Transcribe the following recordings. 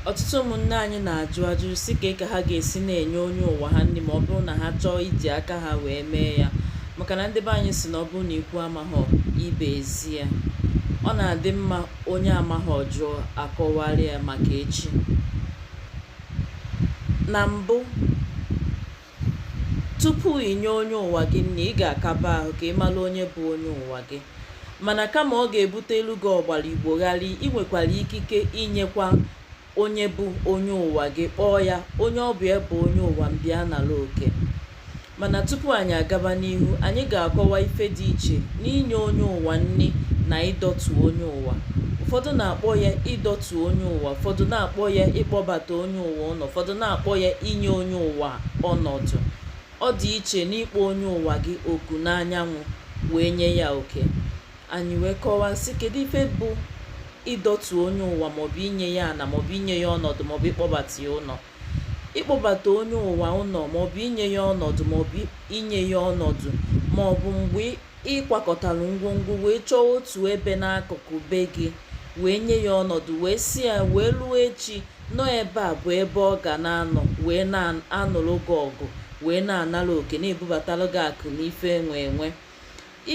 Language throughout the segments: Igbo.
Ọtụtụ ụmụnne anyị na-ajụ ajụjụ sị kee ka ha ga-esi na-enye onye ụwa ha nri ma ọ bụrụ na ha chọọ iji aka ha wee mee ya, maka na ndị be anyị sị na ọ bụrụ na ikwu amaghọ, ibe ezi ya. Ọ na-adị mma onye amaghọ jụọ, akọwara ya maka echi. Na mbụ, tupu i nye onye ụwa gị nri, ị ga-akaba ahụ ka ị mara onye bụ onye ụwa gị. Mana kama ọ ga-ebutelu gị ọgbara Igbo gharị, ị nwekwara ikike inyekwa onye bụ onye ụwa gị, kpọọ ya onye ọ bụ ya bụ onye ụwa m, bịa nara oke. Mana tupu anyị agaba n'ihu, anyị ga-akọwa ife dị iche n'inye onye ụwa nri na ịdọtu onye ụwa. Ụfọdụ na-akpọ ya ịdọtu onye ụwa, ụfọdụ na-akpọ ya ịkpọbata onye ụwa ụnọ, ụfọdụ na-akpọ ya inye onye ụwa ọnọdụ. Ọ dị iche n'ịkpọ onye ụwa gị oku n'anyanwụ wee nye ya oke. Anyị wee kọwaa sị kedu ife bụ ịdọtu onye ụwa maọbụ inye ya ana maọbụ inye ya ọnọdụ maọbụ ịkpọbata ya ụnọ. Ịkpọbata onye ụwa ụnọ maọbụ inye ya ọnọdụ maọbụ inye ya ọnọdụ maọbụ mgbe ị kwakọtara ngwongwo wee chọọ otu ebe n'akụkụ be gị wee nye ya ọnọdụ wee sị ya wee luo echi nọ ebe a bụ ebe ọ ga na-anọ wee na-anụrụ gị ọgụ wee na-anara oke na-ebubatara gị akụ na ife enwe enwe.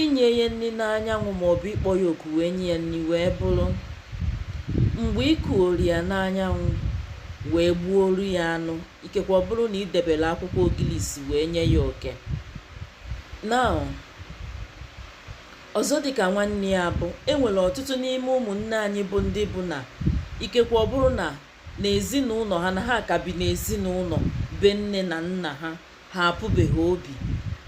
Inye ya nri n'anyanwụ maọbụ ịkpọ ya oku wee nye ya nri wee bụrụ mgbe ị kụori ya n'anyanwụ wee gbuoru ya anụ, ikekwe ọ bụrụ na ị debere akwụkwọ ogilisi wee nye ya oke. Now, ọzọ dịka nwanne ya bụ, e nwere ọtụtụ n'ime ụmụnne anyị bụ ndị bụ na ikekwe ọ bụrụ na n'ezinụlọ ha na ha ka bi n'ezinụlọ be nne na nna ha, ha apụbeghị obi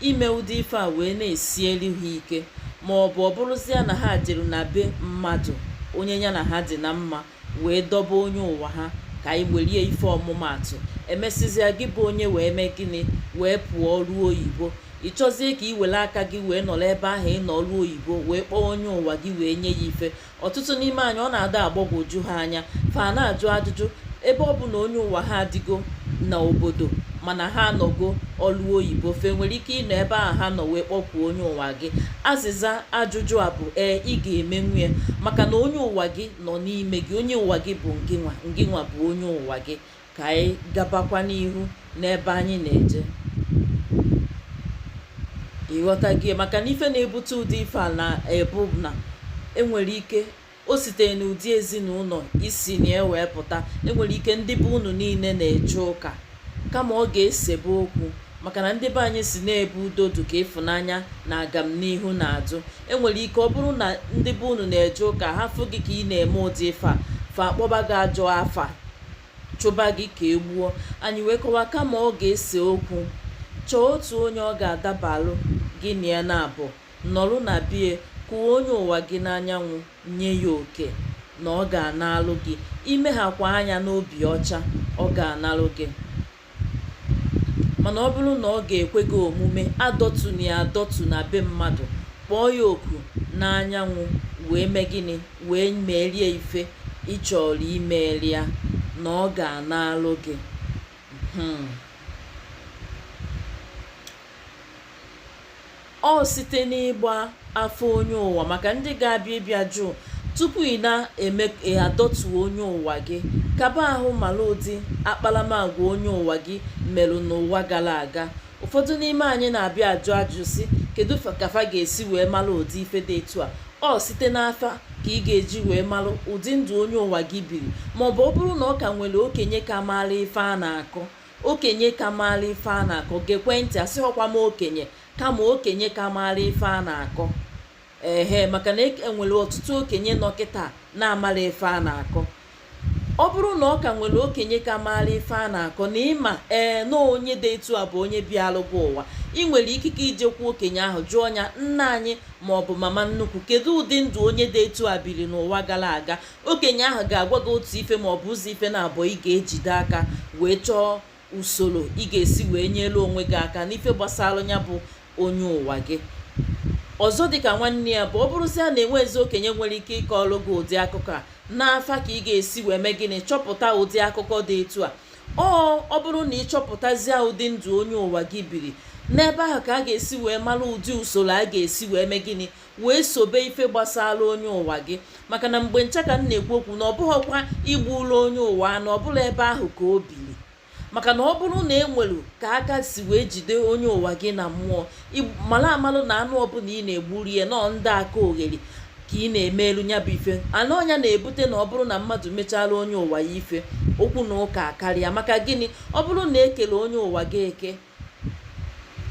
ime ụdị ife a wee na-esieli ha ike, ma ọ bụ ọ bụrụzịa na ha jere na be mmadụ onye ya na ha dị na mma wee dọba onye ụwa ha, ka anyị werie ife ọmụmaatụ, emesịzịa gị bụ onye wee mee gịnị, wee pụọ ruo oyibo, ị chọzie ka ị were aka gị wee nọrọ ebe ahụ ị nọ ruo oyibo wee kpọọ onye ụwa gị wee nye ya ife. Ọtụtụ n'ime anyị, ọ na-ada agbagwoju ha anya, fa na-ajụ ajụjụ ebe ọ bụ na onye ụwa ha adịgo n'obodo mana ha anọgo ọlụ oyibo, fe nwere ike ịnọ ebe ahụ ha nọ wee kpọkwuo onye ụwa gị. Azịza ajụjụ a bụ ee, ị ga-emenwu ya, maka na onye ụwa gị nọ n'ime gị, onye ụwa gị bụ ngịnwa, ngịnwa bụ onye ụwa gị. Ka anyị gabakwa n'ihu n'ebe anyị na-eje. Ịghọta gị, maka na ife na-ebute ụdị ife a na-ebu na enwere ike o sitere n'ụdị ezinụlọ isi na ya wee pụta. Enwere ike ndị be unu niile na-eje ụka, kama ọ ga-esebe okwu, maka na ndị be anyị si na-ebu udo dị ka ịfụnanya na agamnihu na-adụ. Enwere ike ọ bụrụ na ndị be unu na-eje ụka, ha fụ gị ka ị na-eme ụdị ife a, fa akpọba gị ajọ afa, chụba gị ka e gbuo. Anyị wee kọwaa, kama ọ ga-ese okwu, chọọ otu onye ọ ga-adabalụ gị na ya na-abụ nọrụ na bie, kụọ onye ụwa gị n'anyanwụ, nye ya oke na ọ ga-analụ gị. Imeghakwa anya n'obi ọcha, ọ ga-analụ gị. Mana ọ bụrụ na ọ ga-ekwe gị omume, adọtuna ya adọtu na be mmadụ, kpọọ ya oku n'anyanwụ wee mee gịnị, wee merie ife ị chọrọ imeri ya, na ọ ga-analụ gị. Ọ site n'ịgba afa onye ụwa, maka ndị ga-abịa ịbịa jụụ tupu ị na-eme adọtu onye ụwa gị, kaba ahụ mara ụdị akparamagwa onye ụwa gị merụ n'ụwa gara aga. Ụfọdụ n'ime anyị na-abịa ajụ ajụ sị kedu ka fa ga-esi wee mara ụdị ife dị etu a. Ọ site n'afa ka ị ga-eji wee mara ụdị ndụ onye ụwa gị biri, maọbụ ọ bụrụ na ọ ka nwere okenye ka mara ife a na-akọ, okenye ka mara ife a na-akọ, gekwe ntị, asịghọkwa m okenye, kama okenye ka mara ife a na-akọ. Ehe, maka na enwere ọtụtụ okenye nọ kịta na-amara ife a na-akọ. Ọ bụrụ na ọ ka nwere okenye ka mara ife a na-akọ, na ịma ee na onye dị etu a bụ onye bịalụ gị ụwa, ị nwere ikike ijekwu okenye ahụ jụọ ya, nna anyị maọbụ mama nnukwu, kedu ụdị ndụ onye dị etu a biri n'ụwa gara aga? Okenye ahụ ga-agwa gị otu ife maọbụ ụzọ ife na-abụọ ị ga-ejide aka wee chọọ usoro ị ga-esi wee nyere onwe gị aka n'ife gbasara ya bụ onye ụwa gị. Ọzọ dịka nwanne ya bụ, ọ bụrụzia na enwezi okenye nwere ike ịkọrọ gị ụdị akụkọ a, n'afa ka ị ga-esi wee mee gịnị, chọpụta ụdị akụkọ dị etu a. Ọ bụrụ na ị chọpụtazie ụdị ndụ onye ụwa gị biri, n'ebe ahụ ka a ga-esi wee mara ụdị usoro a ga-esi wee mee gịnị, Wee sobe ife gbasara onye ụwa gị, maka na mgbe ncha ka m na-ekwu okwu na ọ bụghọkwa igburu onye ụwa anụ ọbụla ebe ahụ ka o biri. Maka na ọ bụrụ na e nwere ka aka si wee jide onye ụwa gị na mmụọ, mara amalụ na anụ ọbụla ị na-egburi ya nọọ ndị aka ogheri ka ị na-eme elu ya bụ ife anụ ọnya na-ebute. Na ọ bụrụ na mmadụ mechara onye ụwa ya ife, okwu na ụka karịa. Maka gịnị? Ọ bụrụ na ekele onye ụwa gị eke,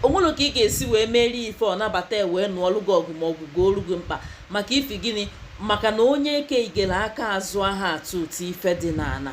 onwere ka ị ga-esi wee merie ife ọ nabata ya wee nụọlụ gị ọgụ ma ọgụ goolu gị mkpa. Maka ifi gịnị? Maka na onye eke igere aka azụ aha atụ ụtụ ife dị n'ala.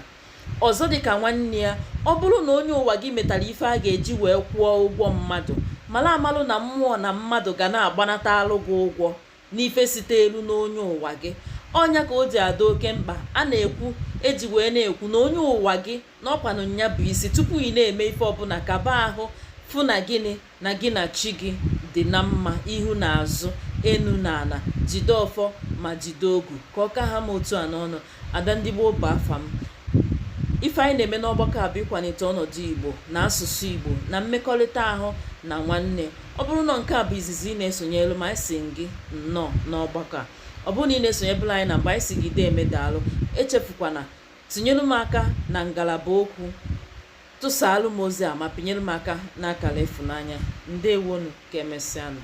Ọzọ dịka nwanne ya, ọ bụrụ na onye ụwa gị metara ife a ga-eji wee kwụọ ụgwọ mmadụ, mara amalụ na mmụọ na mmadụ ga na-agbanata alụ gị ụgwọ n'ife site elu n'onye ụwa gị. Ọnya ka o ji ada oke mkpa a na-ekwu eji wee na-ekwu na onye ụwa gị na ọkwanụ nya bụ isi. Tupu ị na-eme ife ọbụla, kaba ahụ fụ na gịnị na gị na chi gị dị na mma, ihu na azụ, enu na ala. Jide ọfọ ma jide ogu. Ka ọ ka ha m otu a n'ọnụ. Ada ndị gboo bụ afa m. Ife anyị na-eme n'ọgbakọ a bụ ịkwalite ọnọdụ Igbo na asụsụ Igbo na mmekọrịta ahụ na nwanne. Ọ bụrụ na nke a bụ izizi ị na-esonyelu ma, anyị si gị nnọọ n'ọgbakọ a. Ọ bụrụ na ị na-esonyebụla anyị na mgbe, anyị si gị dee eme, daalụ. Echefukwana tinyelu m aka na ngalaba okwu, tụsaalụ m ozi a ma pinyere m aka n'akara ịfụnanya. Ndewonu, ka emesịanụ.